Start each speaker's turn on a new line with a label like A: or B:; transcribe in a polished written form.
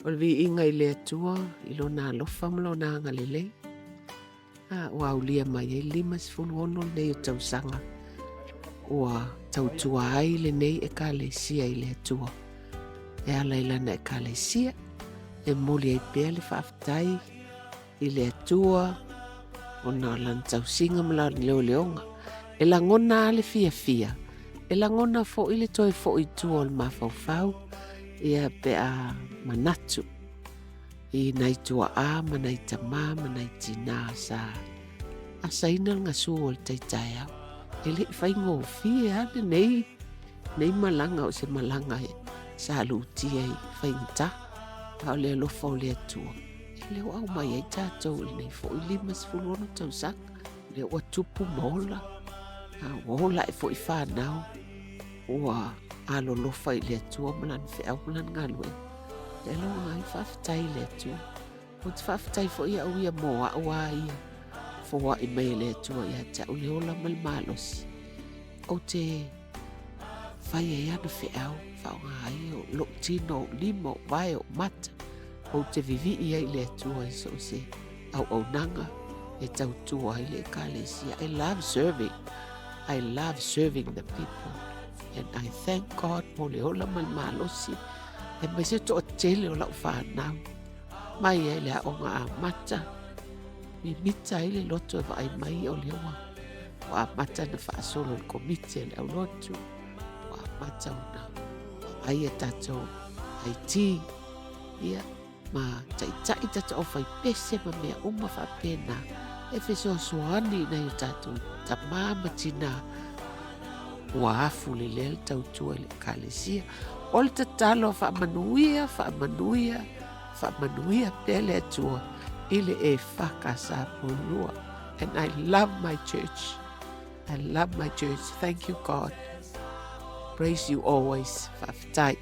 A: O le viiga i le Atua i Lona alofa ma Lona agalelei, a ua aulia mai ai le 56 lenei o tausaga ua tautua ai lenei Ekalesia i le Atua. E ala i lana Ekalesia, e momoli ai pea le faafetai i le Atua ona o lana tausiga ma lana leoleoga. E lagona lava le fiafia, e lagona foi le toe foi i tua o le mafaufau, ia pe a manatu i nai tuaa ma nai tamā ma nai tinā sa asaina le gasu o le tai taeao. E le i faigofie lava lenei nei malaga o se malaga e sa lutia i faigata, a o le alofa o le Atua, e lea ua aumai ai tatou i lenei foi 56 tausaga, lea ua tupu ma ola, a ua ola ae foi fanau, ua alolofa i le Atua ma Lana feau ma Lana galuega. E aloga ai faafetai i le Atua. Ou te faafetai foi au ia mo au a ia foai mai e le Atua ia te au le ola ma le malosi. Ou te fai ai ana feau, faaaoga ai lou tino, ou lima, ou vae, ou mata. Ou te vivii ai i le Atua i so o se auaunaga e tautua ai le Ekalesia. I love serving. I love serving the people. And I thank God mo le ola ma le malosi aemaise toatele o lau fanau mai ai le aoga amata mimita ai le loto e vaai mai o lea ua ua amata ona faasolo le komiti a le aulotu ua amata ona vaai a tatou IT ia ma taitai tatou aufaipese ma mea uma faapena e fesoasoani i nai o tatou tamā ma tinā ua afu lelea le tautua i le Ekalesia. O le tatalo faamanuia, faamanuia, faamanuia pea le Atua i le EFKS Porirua. And I love my church. I love my church. Thank you God. Praise you always. Faafetai.